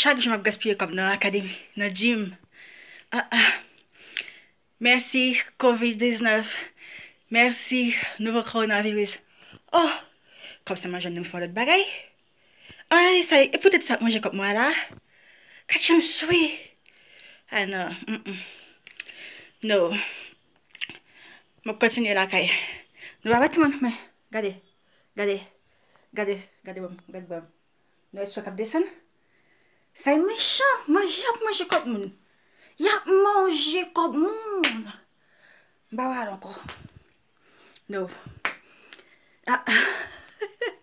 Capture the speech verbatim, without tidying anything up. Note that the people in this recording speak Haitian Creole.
Chak jou m ap gaspiye kòb nan akademi, nan gym. Ah, ah. Mèsi covid diznèf. Mèsi nouvo kowonaviris. Oh, kòm sa m ap jwenn m fè yon lòt bagay. Ay, sa, e poutèt sa manje kòb mwen la. Kat jan m swi. Ah non, mm, mm. No. M ap kontinye lakay. Nou pa pati, mwen, men gade, gade, gade, gade bòm, gade bòm. Nou wè swen k ap desann? Sa e mechan, manje y ap manje kòb moun. Y ap manje kòb moun. M pa pral ankò. No. Ah, ah.